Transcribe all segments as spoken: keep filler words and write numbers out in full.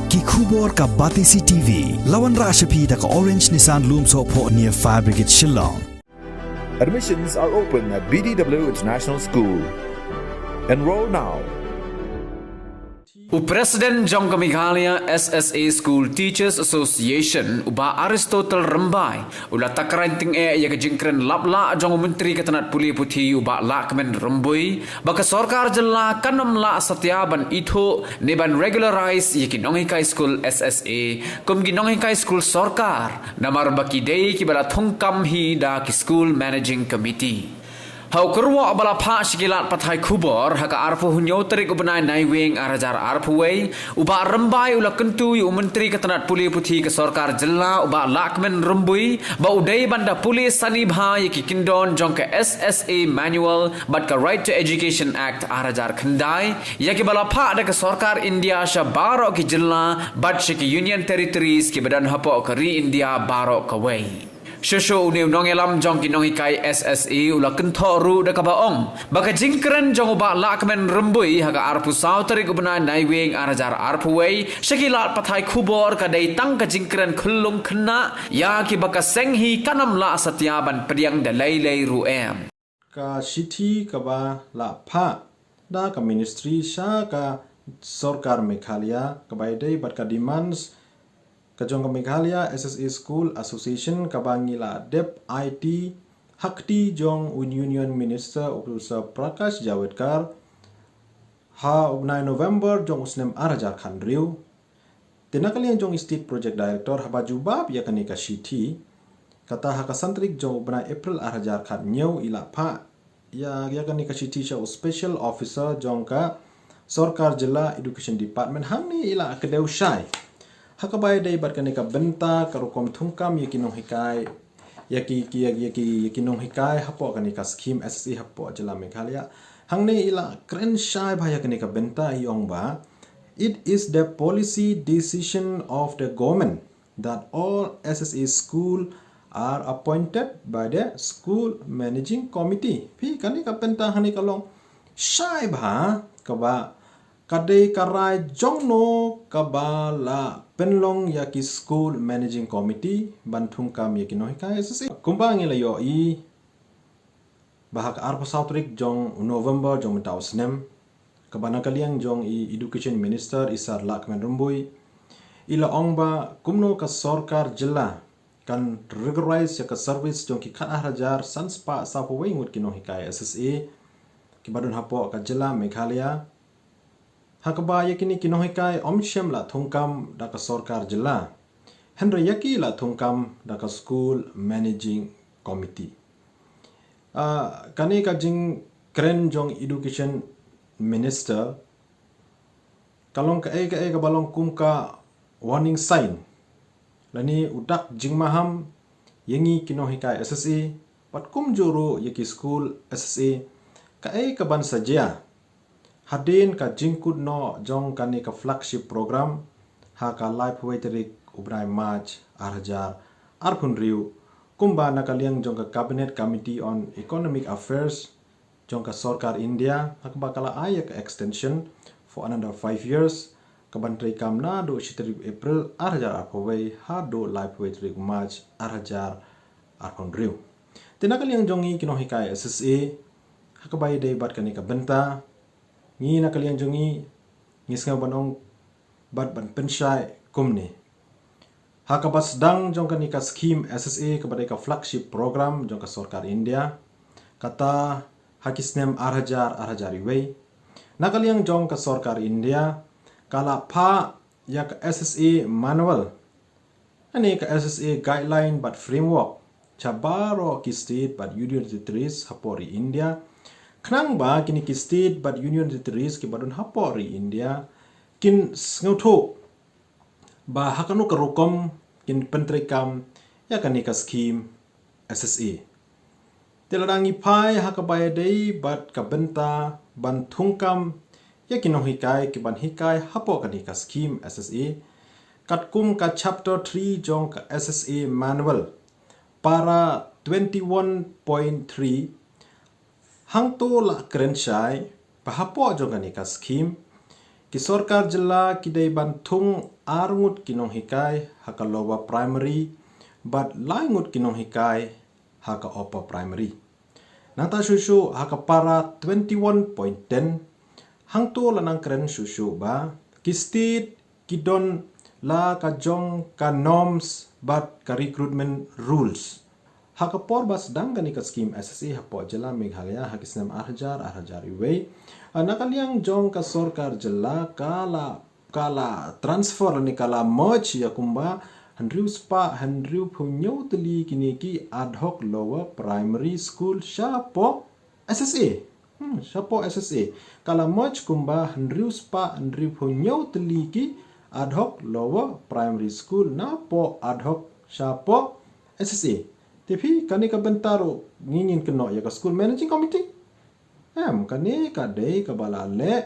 Ki khubor ka Batesi T V. La wanrah sha phi da ka Orange Nissan Lumsohphoh near Fire Brigade Shillong. Admissions are open at B D W International School. Enroll now. U President jong ka Meghalaya S S A School Teachers Association, u Bah Aristotle Rymbai, u la takren tyngeh ïa ka jingkren laplah jong u Myntri ka tnat pule puthi, u Bah Lahkmen Rymbui, ba ka sorkar jylla kan ym lah satia ban ithuh ne ban regularise ïa ki nonghikai skul S S A kum ki nonghikai skul sorkar, namar ba ki dei kiba la thungkam hi da ki School Managing Committee. Ha u kyrwoh ba la phah sha ki lad pathai khubor ha ka arphew hynñiew tarik u bnai Naiwieng ar hajar arphew wei, u Bah Rymbai u la kyntu ïa u Myntri ka tnat pule puthi ka sorkar jylla, u Bah Lahkmen Rymbui, ba u dei ban da pule sani bha ïa ki kyndon jong ka S S A Manual bad ka Right to Education Act ar hajar khyndai, ïa kiba la phah da ka sorkar India sha baroh ki jylla bad sha ki Union Territories kiba don hapoh ka ri India baroh kawei. Shuh shuh, une u nongïalam jong ki nonghikai S S A u la kynthoh ruh da kaba ong ba ka jingkren jong u Bah Lahkmen Rymbui ha ka arphew saw tarik u bnai Naiwieng ar hajar arphew wei sha ki lad pathai khubor ka dei tang ka jingkren khyllung khynnah, ïa kiba ka seng hi kan ym lah satia ban pdiang da lei lei ruh em. Ka shithi kaba la phah da ka Ministry sha ka sorkar Meghalaya kaba ïadei bad ka demands ka jong ka Meghalaya S S A School Association kaba ngi la dep aiti ha kti jong u Union Minister u Professor Prakash Javadekar ha u bnai November jong u snem ar hajar khathynriew. Te na ka liang jong i State Project Director, haba jubab ïa kane ka shithi, kata ha ka san tarik jong u bnai April ar hajar khathynñiew i la phah ïa, ïa kane ka shithi sha u Special Officer jong ka sorkar jylla Education Department, hangne i la kdew shai ha kaba ïadei bad kane ka bynta ka rukom thungkam ïa ki nonghikai, ïa ki, ki, ïa, ïa ki, ïa ki nonghikai hapoh kane ka scheme S S A hapoh jylla Meghalaya. Hangne i la kren shai bha ïa kane ka bynta, i ong ba, "It is the policy decision of the government that all S S A school are appointed by the school managing committee." Phi, kane ka bynta hangne ka long shai bha, kaba ka dei ka rai jong no kaba la pynlong ïa ki School Managing Committee ban thungkam ïa ki nonghikai S S A. Kumba ngi la ïohi ba ha ka arphew saw tarik jong u November jong mynta u snem, kaba na ka liang jong i Education Minister i Sir Lahkmen Rymbui, i la ong ba kumno ka sorkar jylla kan regularise ïa ka service jong ki khatar hajar san spah sawphew wei ngut ki nonghikai S S A kiba don hapoh ka jylla Meghalaya, ha kaba ïa kine ki nonghikai ym shym la thungkam da ka sorkar jylla, hynrei ïa ki la thungkam da ka School Managing Committee. Ah, kane ka jingkren jong Education Minister ka long kaei kaei kaba long kum ka warning sign lane u dak jingmaham ïa ngi ki nonghikai S S A, bad kumjuh ruh ïa ki school S S A, kaei kaban sa jia hadien ka jingkut noh jong kane ka flagship program ha ka laiphew wei tarik u bnai March ar hajar arphew hynriew, kumba na ka liang jong ka Cabinet Committee on Economic Affairs jong ka sorkar India, ha kaba ka la ai ïa ka extension for another five years, kaban treikam naduh shi tarik April ar hajar arphew wei haduh laiphew wei tarik March ar hajar arphew hynriew. Te na ka liang jong ngi ki nonghikai S S A, ha kaba ïadei bad kane ka bynta, ngi na ka liang jong ngi, ngi sngew ban ong bad ban pynshai kumne. Ha kaba sdang jong kane ka scheme S S A kaba dei ka flagship program jong ka sorkar India, kata ha ki snem ar hajar, ar hajar wei, na ka liang jong ka sorkar India ka la phah ïa ka S S A manual, lane ka S S A guideline bad framework sha baroh ki state bad union territories hapoh ri India, khnang ba kine ki state bad union territories kiba don hapoh ri India kin sngewthuh ba ha kano ka rukom kin pyntreikam ïa kane ka scheme S S A. Te lada ngi phai ha kaba ïadei bad ka bynta ban thungkam ïa ki nonghikai kiban hikai hapoh kane ka scheme S S A, katkum ka chapter three jong ka S S A manual, para twenty one point three, hangto la kren shai ba hapoh jong kane ka scheme, ki sorkar jylla ki dei ban thung ar ngut ki nonghikai ha ka lower primary bad lai ngut ki nonghikai ha ka upper primary. Nangta shuh shuh ha ka para twenty-one point ten, hangto la nang kren shuh shuh ba ki state ki don la ka jong ka norms bad ka recruitment rules. Ha ka por ba sdang kane ka scheme S S A hapoh jylla Meghalaya ha ki snem ar hajar, ar hajar wei, na ka liang jong ka sorkar jylla ka la ka la transfer ne ka la merge ïa kumba hynriew spah hynriew phew hynñiew tylli kine ki ad hoc lower primary school shapoh S S A. Hmm, shapoh S S A. Ka la merge kumba hynriew spah hynriew phew hynñiew tylli ki ad hoc lower primary school napoh ad hoc shapoh S S A. Te phi kane ka bynta ruh ngi ngin kynnoh ïa ka school managing committee. Em, kane ka dei kaba la leh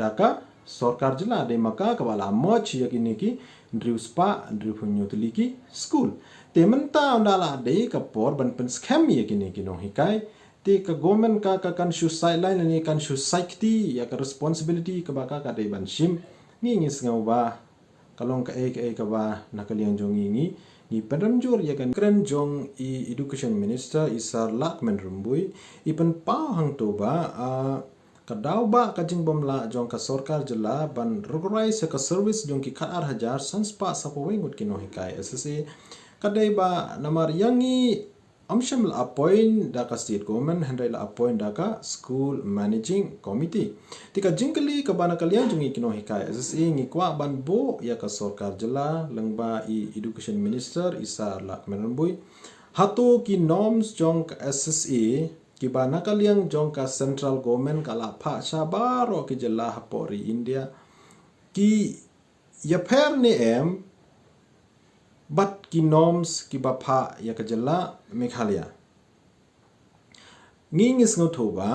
da ka sorkar jylla, dei ma ka kaba la merge ïa kine ki hynriew spah hynriew phew hynñiew tylli ki school. Te mynta ynda la dei ka por ban pynskhem ïa kine ki nonghikai, te ka government ka, ka kan shu sideline ne kan shu sait kti ïa ka responsibility kaba ka, ka dei ban shim. Ngi ngi sngew ba ka long kaei kaei kaba na ka liang jong ngi ngi, ngi pynrem jur ïa ka kren jong i Education Minister i Sir Lahkmen Rymbui, i pynpaw hangto ba, ah, ka daw ba ka jingbym lah jong ka sorkar jylla ban recognize ïa ka service jong ki khat ar hajar san spah saphew wei ngut ki nonghikai S S A. Ka dei ba namar ïa ngi ym shym la appoint da ka state government, hynrei la appoint da ka school managing committee. Te ka jingkylli kaba na ka liang jong ngi ki nonghikai S S A ngi kwah ban buh ïa ka sorkar jylla lyngba i Education Minister i Sir Lahkmen Rymbui, hato ki norms jong ka S S A kiba na ka liang jong ka central government ka la phah sha baroh ki jylla hapoh ri India ki ïapher ne em bad ki norms kiba phah ïa ka jylla Meghalaya? Ngi ngi sngewthuh ba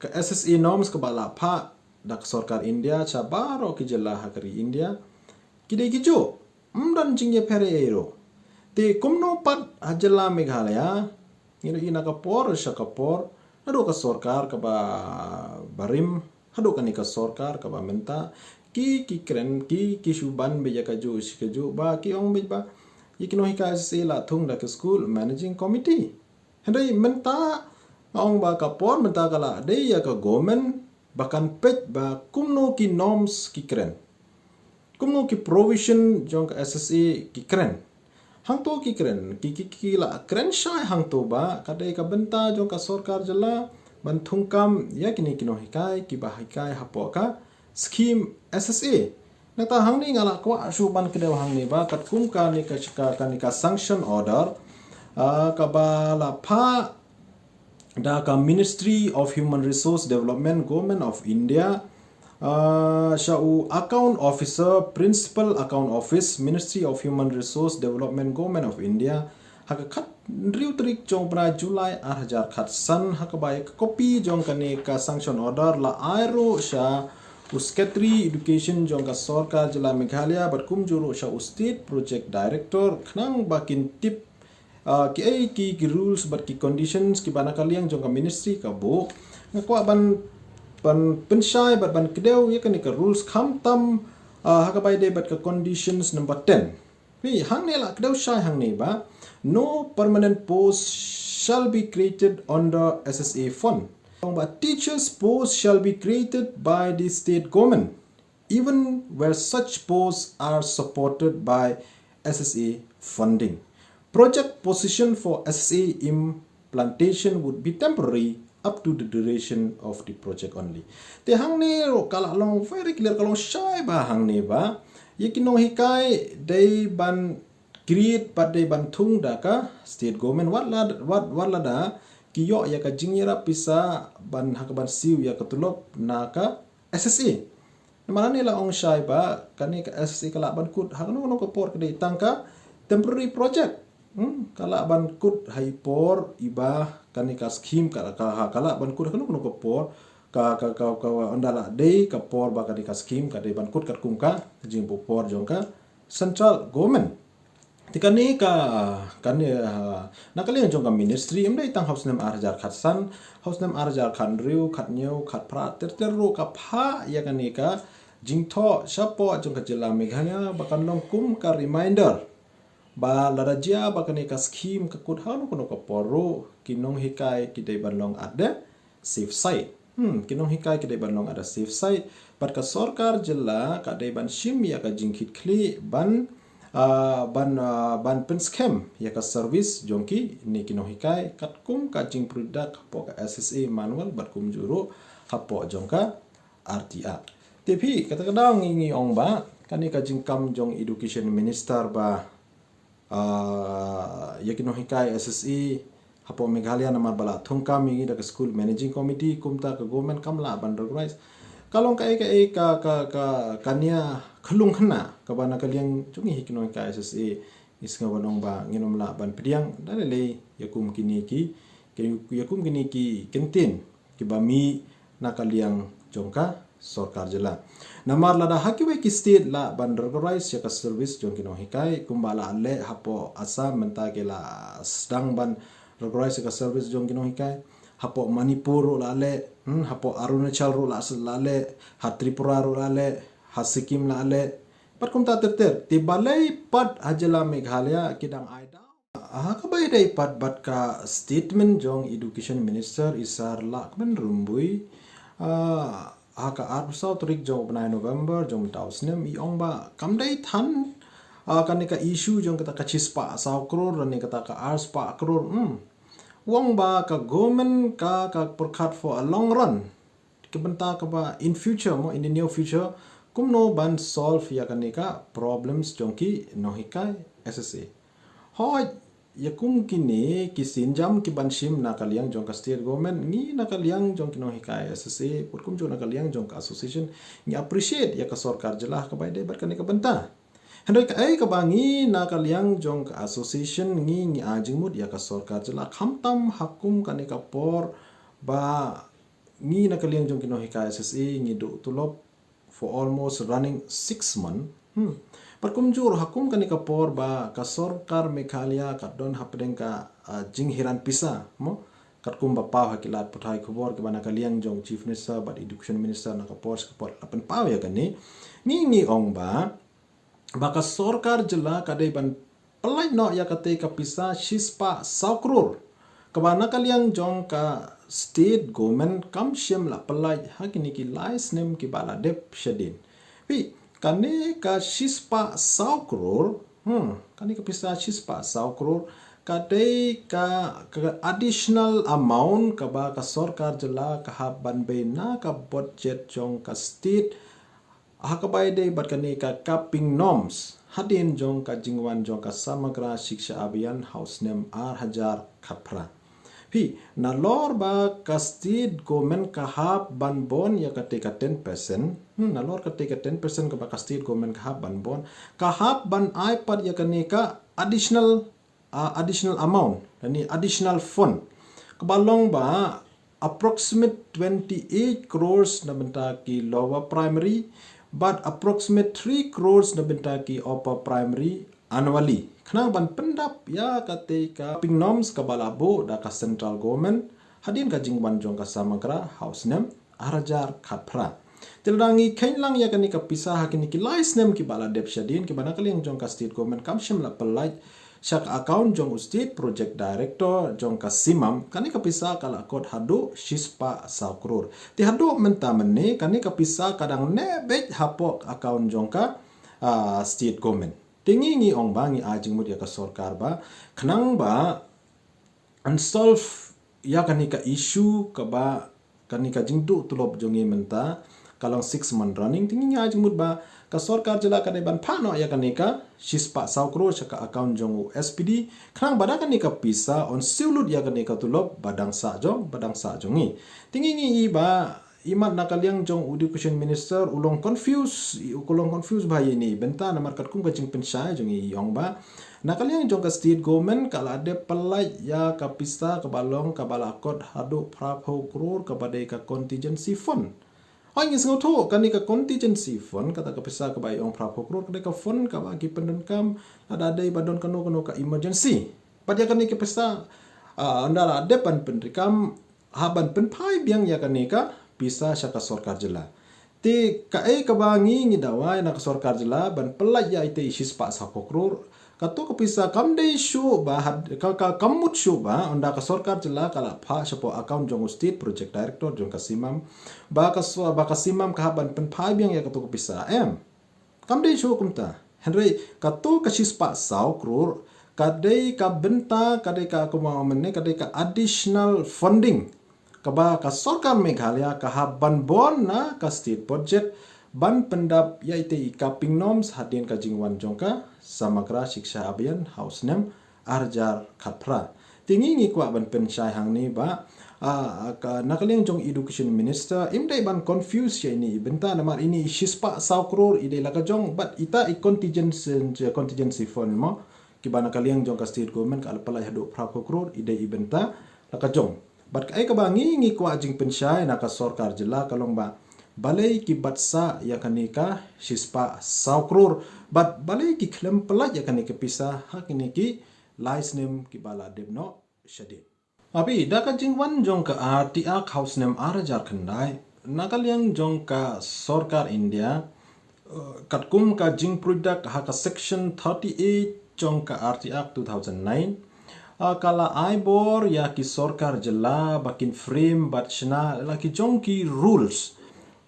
ka S S A norms kaba la phah da ka sorkar India sha baroh ki jylla ha ka ri India ki dei kijuh, ym don jingïapher ei ei ruh. Te kumno pat ha jylla Meghalaya, ngi ïohi na ka por sha ka por, naduh ka sorkar kaba barim haduh kane ka sorkar kaba mynta, ki ki kren, ki ki shu ban beit ïa kajuh shi kajuh ba ki ong beit ba ïa ki nonghikai S S A la thung da ka school managing committee. Hynrei mynta nga ong ba ka por mynta ka la dei ïa ka government ba kan peit ba kumno ki norms ki kren, kumno ki provision jong ka S S A ki kren. Hangto ki kren, ki ki ki la kren shai hangto ba ka dei ka bynta jong ka sorkar jylla ban thung kam ïa kine ki nonghikai kiba hikai hapoh ka scheme S S A. Nangta hangne nga la kwah shu ban kdew hangne ba katkum kane ka, ka, kane ka sanction order, ah, kaba la phah da ka Ministry of Human Resource Development, Government of India, ah, sha u Account Officer, Principal Account Office, Ministry of Human Resource Development, Government of India, ha ka khathynriew tarik jong u bnai July ar hajar khatsan, ha kaba ïa ka copy jong kane ka sanction order la ai ruh sha u Secretary Education jong ka sorkar jylla Meghalaya bad kumjuh ruh sha u State Project Director khnang ba kin tip, ah, kiei ki, ki rules bad ki conditions kiba na ka liang jong ka ministry ka buh. Nga kwah ban, ban pynshai bad ban kdew ïa kane ka rules khamtam, ah, ha kaba ïadei bad ka conditions number ten. Phi, hangne la kdew shai hangne ba, no permanent post shall be created under S S A fund. Ong ba teachers post shall be created by the state government, even where such posts are supported by S S A funding. Project position for S S A implantation would be temporary up to the duration of the project only. Te hangne ruh ka la long very clear, ka long shai ba hangne ba ïa ki nonghikai dei ban create bad dei ban thung da ka state government wat la, wat, wat lada ki ïoh ïa ka jingïarap pisa ban ha ka ban siew ïa ka tulop na ka S S A. Namar hangne la ong shai ba kane ka S S A ka lah ban kut ha kano kano ka por, ka dei tang ka temporary project. Hmm, ka lah ban kut ha i por iba kane ka scheme ka, ka, ka lah ban kut ha kano kano ka por, ka, ka, ka, ka ynda la dei ka por ba kane ka scheme ka dei ban kut katkum ka jingbuh por jong ka central government. Te kane ka, kane, ah, na ka liang jong ka ministry, ym dei tang ha u snem ar hajar khatsan, ha u snem ar hajar khathynriew, khathynñiew, khatphra, ter ter ruh ka phah ïa kane ka jingthoh shapoh jong ka jylla Meghalaya ba kan long kum ka reminder ba lada jia ba kane ka skim ka kut ha kano kano ka por ruh, ki nonghikai ki dei ban long at the safe side. Hmm, ki nonghikai ki dei ban long at the safe side. Bad ka sorkar jylla ka dei ban shim ïa ka jingkitkhlieh ban, ah, ban, ah, ban pynskhem ïa ka service jong kine ki nonghikai katkum ka jingpynrung hapoh ka S S A manual bad kumjuh ruh hapoh jong ka R T R. Te phi, kata ka daw ngi ngi ong ba kane ka jingkam jong Education Minister ba, ah, ïa ki nonghikai S S A hapoh Meghalaya namar ba la thungkam ïa ngi da ka School Managing Committee, kumta ka government kam lah ban recognize. Ka long kaei kaei ka, ka, ka, ka nia khlung khynnah kaba na ka liang jong ngi hi ki nonghikai S S A, ngi sngew ban ong ba ngin ym lah ban pdiang da lei lei ïa kum kine ki, ki, ïa kum kine ki kyntien kiba mih na ka liang jong ka sorkar jylla. Namar lada ha kiwei ki state lah ban recognize ïa ka service jong ki nonghikai, kumba la leh hapoh Assam mynta ki la sdang ban recognize ïa ka service jong ki nonghikai, hapoh Manipur ruh la leh, hmm, hapoh Arunachal ruh la, la leh, ha Tripura ruh la leh, ha Sikkim la leh, bad kumta ter ter. Te balei pat ha jylla Meghalaya ki dang ai daw? Ha kaba ïadei pat bad ka statement jong Education Minister i Sir Lahkmen Rymbui, ah, ha ka arphew saw tarik jong u bnai November jong mynta u snem, i ong ba kam dei than, ah, kane ka issue jong kata ka shispah saw klur lane kata ka arspah klur. Hmm. U ong ba ka government ka, ka pyrkhat for a long run, ka bynta kaba in future mo, in the near future, kumno ban solve ïa kane ka problems jong ki nonghikai S S A. Hooid, ïa kum kine ki sienjam ki ban shim na ka liang jong ka state government, ngi na ka liang jong ki nonghikai S S A, bad kumjuh na ka liang jong ka association, ngi appreciate ïa ka sorkar jylla kaba ïadei bad kane ka bynta. Hynrei kaei kaba ngi na ka liang jong ka association ngi, ngi ai jingmut ïa ka sorkar jylla, khamtam ha kum kane ka por ba ngi na ka liang jong ki nonghikai S S A ngi duh tulop for almost running six month. Hmm. Bad kumjuh ha kum kane ka por ba ka sorkar Meghalaya ka don hapdeng ka, ah, jinghiran pisa mo, katkum ba paw ha ki lad pathai khubor kiba na ka liang jong Chief Minister bad Education Minister na ka por sha ka por la pynpaw ïa kane. Ngi ngi ong ba ba ka sorkar jylla ka dei ban pyllait noh ïa kata ka pisa shispah saw klur kaba na ka liang jong ka state government kam shym la pyllait ha kine ki lai snem kiba la dep shadien. Phi, kane ka shispah saw klur, hmm, kane ka pisa shispah saw klur ka dei ka, ka additional amount kaba ka sorkar jylla ka hap ban bei na ka budget jong ka state ha kaba ïadei bad kane ka capping norms hadien jong ka jingwan jong ka Samagra Shiksha Abhiyan ha u snem ar hajar khatphra. Phi, nalor ba ka state government ka hap ban bun ïa kata ka ten percent, hmm, nalor kata ka ten percent kaba ka state government ka hap ban bun, ka hap ban ai pat ïa kane ka additional, ah, additional amount, lane additional fund, kaba long ba approximate twenty-eight crores na bynta ki lower primary, bad approximate three crores na bynta ki upper primary annually, khnang ban pyndap ïa kata ka capping norms kaba la buh da ka central government hadien ka jingwan jong ka Samagra ha u snem ar hajar khatphra. Te lada ngi kheiñ lang ïa kane ka pisa ha kine ki lai snem kiba la dep shadien, kiba na ka liang jong ka state government kam shym la pyllait sha ka account jong u state project director jong ka CMAM, kane ka pisa ka la kot haduh shispah saw klur. Te haduh mynta mynne kane ka pisa ka dang neh beit hapoh account jong ka, ah, state government. Te ngi ngi ong ba ngi ai jingmut ïa ka sorkar ba khnang ba yn solve ïa kane ka issue kaba kane ka jingduh tulop jong ngi mynta ka long six month running. Te ngi ngi ai jingmut ba ka sorkar jylla ka dei ban phah noh ïa kane ka shispah saw klur sha ka account jong u SPD, khnang ba da kane ka pisa yn siew lut ïa kane ka tulop ba dang sah jong, ba dang sah jong ngi. Te ngi ngi i ba imat na ka liang jong u education minister u long confuse, u long confuse ba ïa ine i bynta namar katkum ka jingpynshai jong i ong ba na ka liang jong ka state government ka la dep pyllait ïa ka pisa kaba long kaba la kot haduh phraphew klur kaba dei ka contingency fund. Hooid, ngi sngewthuh kane ka contingency fund, kata ka pisa kaba i ong phraphew klur ka dei ka fund kaba ki pyndonkam lada dei ba don kano kano ka emergency. Bad ïa kane ka pisa, ah, ynda la dep ban pyndonkam, ha ban pynphai biang ïa kane ka pisa sha ka sorkar jylla. Te kaei kaba ngi ngi dawa na ka sorkar jylla ban pyllait ïa ite i shispah saw phew klur. Kato ka pisa kam dei shuh ba had, ka, ka kam mut shuh ba ynda ka sorkar jylla ka la phah shapoh account jong u state project director jong ka CMAM, ba ka so, ba ka CMAM ka hap ban pynphai biang ïa kato ka pisa, em. Kam dei shuh kumta. Hynrei kato ka shispah saw klur ka dei ka bynta, ka dei ka, kumba mynne, ka dei ka additional funding kaba ka sorkar Meghalaya ka hap ban bun na ka state budget ban pyndap ïa ite i cupping norms hadien ka jingwan jong ka Samagra Shiksha Abhiyan ha u snem ar hajar khatphra. Te ngi ngi kwah ban pynshai hangne ba, ah, ka, na ka liang jong education minister im dei ban confuse ïa ine i bynta, namar ine i shispah saw klur i dei la ka jong, bad ita i contingency, contingency fund mo, kiba na ka liang jong ka state government ka la pyllait haduh phra phew klur i dei i bynta la ka jong. Bad kaei kaba ngi ngi kwah jingpynshai na ka sorkar jylla ka long ba balei ki bat sah ïa kane ka shispah saw klur, bad balei ki khlem pyllait ïa kane ka pisa ha kine ki lai snem kiba la dep noh shadien. Api, da ka jingwan jong ka R T Act ha u snem ar hajar khyndai, na ka liang jong ka sorkar India, eh, katkum ka jingpyrdak ha ka section thirty-eight jong ka R T Act two thousand nine, ah, ka la ai bor ïa ki sorkar jylla ba kin frame bad shna la ki jong ki rules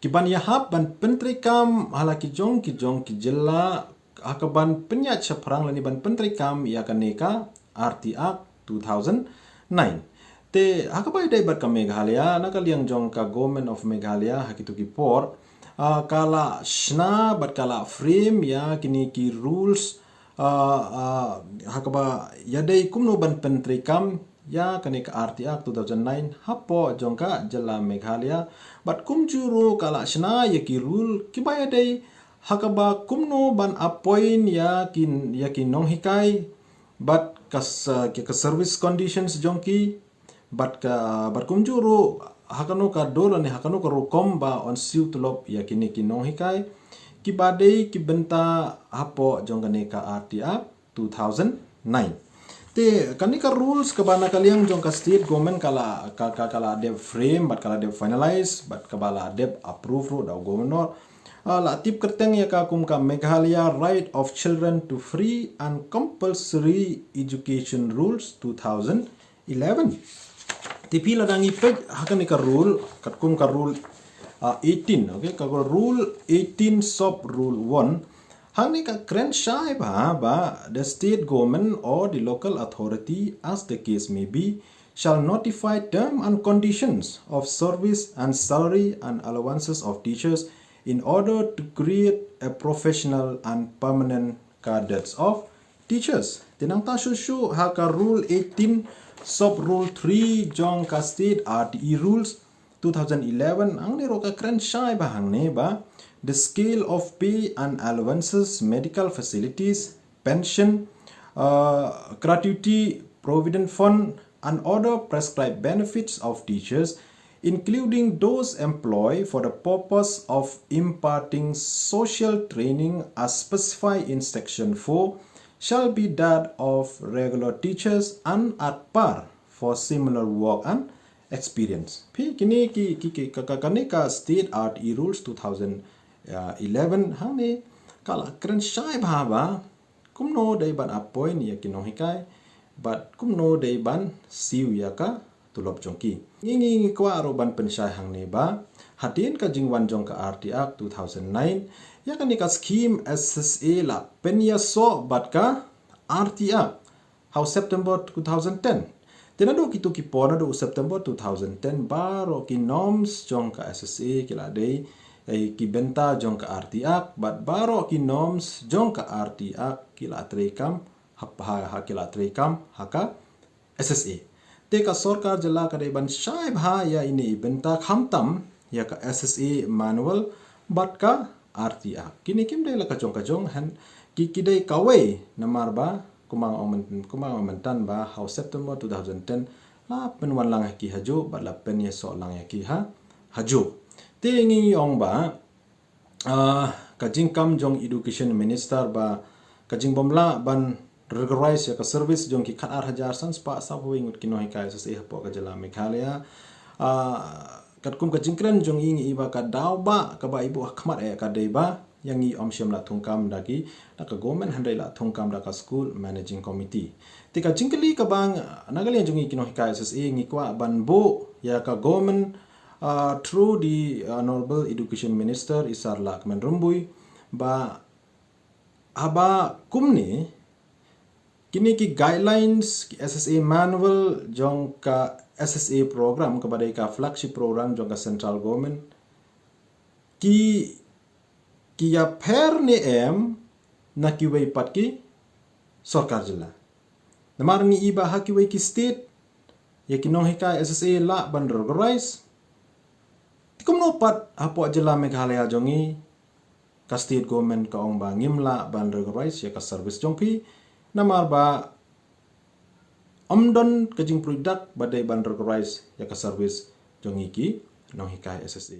kiban ïahap ban pyntreikam ha la ki jong ki jong ki jylla ha kaban pynïaid shaphrang lane ban pyntreikam ïa kane ka R T Act two thousand nine. Te ha kaba ïadei bad ka Meghalaya, na ka liang jong ka Government of Meghalaya ha kito ki por, ah, ka la shna bad ka la frame ïa kine ki rules, ah, ah, ha kaba ïadei kumno ban pyntreikam ïa kane ka R T Act two thousand nine hapoh jong ka jylla Meghalaya. Bad kumjuh ruh ka la shna ïa ki rule kiba ïadei ha kaba kumno ban appoint ïa ki, ïa ki nonghikai, bad ka s-, ki, ka service conditions jong ki, bad ka, bad kumjuh ruh ha kano ka dur lane ha kano ka rukom ba yn siew tulop ïa kine ki nonghikai kiba dei ki bynta hapoh jong kane ka R T Act two thousand nine. Te kane ka rules kaba na ka liang jong ka state government ka la, ka, ka, ka la dep frame bad ka la dep finalize bad kaba la dep approve ruh da u governor, ah, la tip kyrteng ïa ka kum ka Meghalaya Right of Children to Free and Compulsory Education Rules two thousand eleven. Te phi lada ngi peit ha kane ka rule, katkum ka rule, ah, eighteen, okay, ka rule eighteen sub rule one. Hangne ka kren shai ba, ba the state government or the local authority, as the case may be, shall notify term and conditions of service and salary and allowances of teachers in order to create a professional and permanent cadres of teachers. Te nangta shuh shuh ha ka rule eighteen sub rule three jong ka state R T E rules two thousand eleven, hangne ruh ka kren shai ba hangne ba the scale of pay and allowances, medical facilities, pension, uh, gratuity, provident fund, and other prescribed benefits of teachers, including those employed for the purpose of imparting social training as specified in section four, shall be that of regular teachers and at par for similar work and experience. Phi kine ki, ki, ki, ka, ka, kane ka state R T E rules two thousand eleven hangne ka la kren shai ba, ba kumno dei ban appoint ïa ki nonghikai bad kumno dei ban siew ïa ka tulop jong ki. Ngi, ngi, ngi kwah ruh ban pynshai hangne ba hadien ka jingwan jong ka R T Act two thousand nine, ïa kane ka scheme S S A la pynïasoh bad ka R T Act ha u September two thousand ten. Te naduh kito ki por, naduh u September two thousand ten, baroh ki norms jong ka S S A ki la dei, eh, ki bynta jong ka R T Act, bad baroh ki norms jong ka R T Act ki la treikam ha, ha, ha ki la treikam ha ka S S A. Te ka sorkar jylla ka dei ban shai bha ïa ine i bynta, khamtam ïa ka S S A manual bad ka R T Act. Kine kim dei la ka jong ka jong, hen ki, ki dei kawei, namar ba kumba nga ong myn-, kumba nga ong myntan ba ha u September two thousand ten la pynwan lang ïa ki hajuh bad la pynïasoh lang ïa ki ha, hajuh. Te ngi ong ba, ah, ka jingkam jong Education Minister ba ka jingbym lah ban regularize ïa ka service jong ki khat ar hajar san spah saw phew wei ngut ki nonghikai S S A hapoh ka jylla Meghalaya, ah, katkum ka jingkren jong i ngi i ba ka daw ba kaba i buh ha khmat eh ka dei ba ïa ngi ym shym la thungkam da ki da ka government, hynrei la thungkam da ka school managing committee. Te ka jingkylli kaba nga, na ka liang jong ngi ki nonghikai S S A ngi kwah ban buh ïa ka government, uh, through the Honorable Education Minister i Sir Lahkmen Rymbui, ba haba kumne, kine ki guidelines, ki S S A manual jong ka S S A program, kaba dei ka flagship program jong ka central government, ki, ki ïapher ne em na kiwei pat ki sorkar jylla. Namar ngi i ba ha kiwei ki state ïa ki nonghikai S S A lah ban regularise. Te kumno pat hapoh jylla Meghalaya jong ngi, ka state government ka ong ba ngim lah ban regularise ïa ka service jong phi, namar ba ym don ka jingpyrshah ba dei ban regularise ïa ka service jong ngi ki nonghikai S S A.